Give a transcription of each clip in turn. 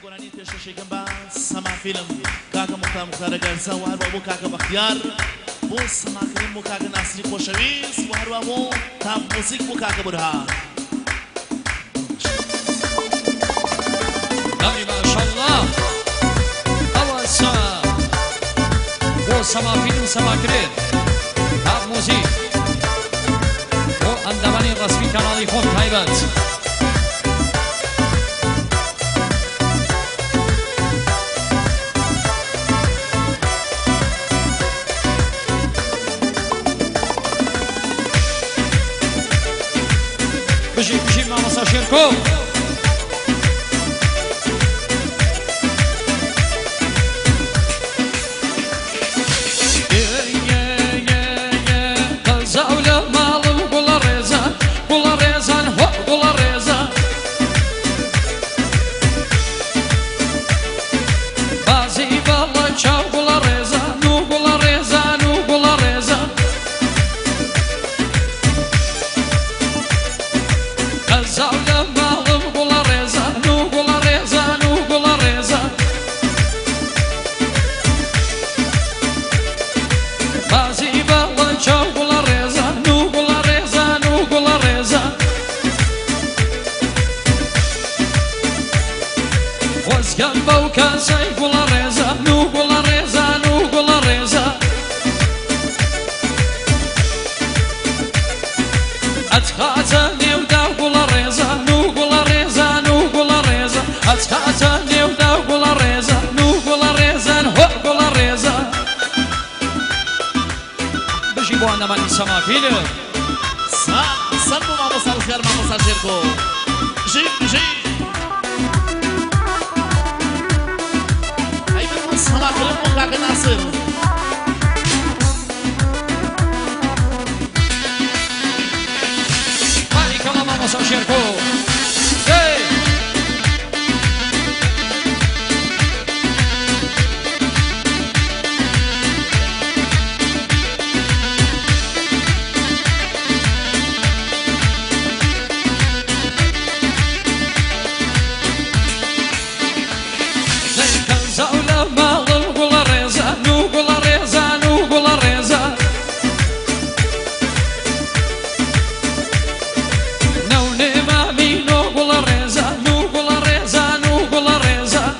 گۆرانی پێشکەشێکم بە سەما فیلم کاکە مختار مختارە گەرزە و هەروە بۆ کاکە بەختیار بۆ سەماکردن بۆ کاکە ناسری خۆشەویست و هەروە بۆ تاپ موزیک بۆ کاکە بورهان. داری ماشاءالله ئەوەسا بۆ سەما فیلم سەماکرێت تاپ موزیک بۆ ئەندامانی ڕەسمی کەناڵی خۆم تایبەت. بژی بژی مامۆستا شێرکۆ. قەزاو لە ماڵم گوڵە ڕێزان گوڵە ڕێزان هۆ گوڵە ڕێزان بازی بەڵە چاو گوڵە ڕێزان و گوڵە ڕێزان و گوڵە ڕێزان قەزاو لە ماڵم گوڵە ڕێزان و گوڵە ڕێزان و گوڵە ڕێزان بازی بەڵە چاو گوڵە ڕێزان و گوڵە ڕێزان و گوڵە ڕێزان خۆزگەم بەو کەسەی گوڵە ڕێزان و گوڵە ڕێزان و گوڵە ڕێزان ئەتخاتە نێودا گوڵە ڕێزان و گوڵە ڕێزان و گوڵە ڕێزان ئەتخاتە نێودا گوڵە ڕێزان و گوڵە ڕێزان هۆ گوڵە ڕێزان. بژی بۆ ئەندامانی سەما فیلم. سەر بۆ مامۆستا ڕزگار مامۆستا شێرکۆ. بژی بژی. ئەی من بۆ سەماکردن بۆ کاکە ناسر. باریکەڵا مامۆستا شێرکۆ. دەی قەزاو لە ماڵم گوڵە ڕێزان و گوڵە ڕێزان و گوڵە ڕێزان نەونێ مامینۆ گوڵە ڕێزان و گوڵە ڕێزان و گوڵە ڕێزان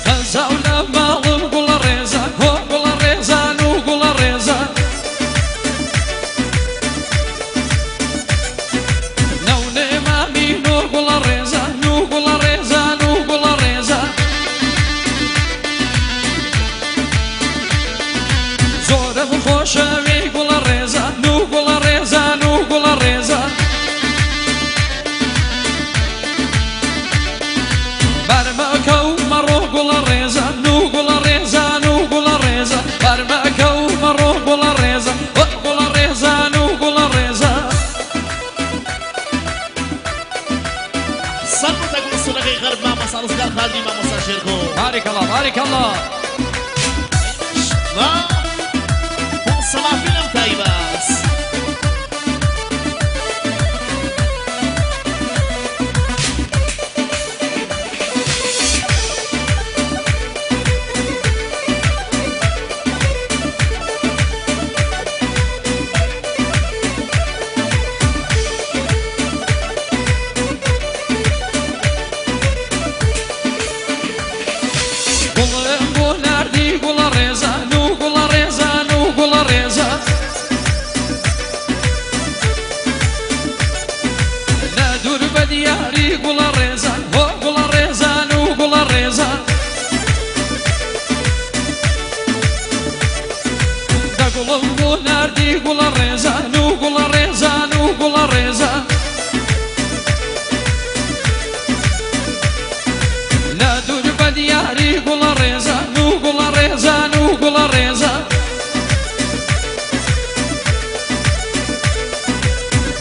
قەزاو لە ماڵم گوڵە ڕێزان هۆ گوڵە ڕێزان و گوڵە ڕێزان نەونێ مامینۆ گوڵە ڕێزان و گوڵە ڕێزان و گوڵە ڕێزان زۆرم خۆشەوێ گوڵە ڕێزان و گوڵە ڕێزان و گوڵە ڕێزان بەرمەکە و مەڕۆ گوڵە ڕێزان و گوڵە ڕێزان و گوڵە ڕێزان بەرمەکە و مەڕۆ گوڵە ڕێزان وە گوڵە ڕێزان و گوڵە ڕێزان. سەر بۆ تەگوڵ سوورەکەی غەرب مامۆستا ڕزگار خالدی مامۆستا شێرکۆ. باریکەڵا باریکەڵا. لا بۆ سەما فیلم تایبەت. گوڵم بۆ ناردی گوڵە ڕێزان و گوڵە ڕێزان و گوڵە ڕێزان لە دوور بە دیاری گوڵە ڕێزان هۆ گوڵە ڕێزان و گوڵە ڕێزان دە گوڵم بۆ ناردی گوڵە ڕێزان و گوڵە ڕێزان و گوڵە ڕێزان لە دوور بە دیاری گوڵە ڕێزان و گوڵە ڕێزان و گوڵە ڕێزان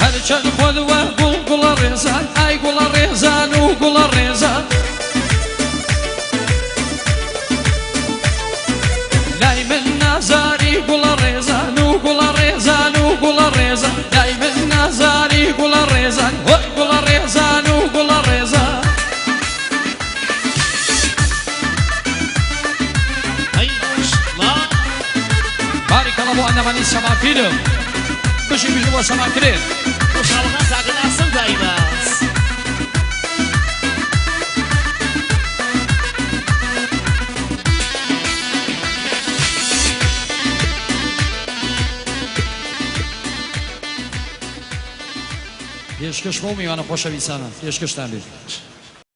هەرچەند خۆت وە گوڵ گوڵە ڕێزان ئای گوڵە ڕێزان و گوڵە ڕێزان لای من نازاری گوڵە ڕێزان و گوڵە ڕێزان و گوڵە ڕێزان لای من نازاری گوڵە ڕێزان هۆ گوڵە ڕێزان. بینەوانی سەما فیلم بژی بژی بۆ سەماکرێن. خۆشحاڵەکان کاکە ناسر دایباز. پێشکەش بەو میوانە خۆشەویستانە پێشکەشتان بێت.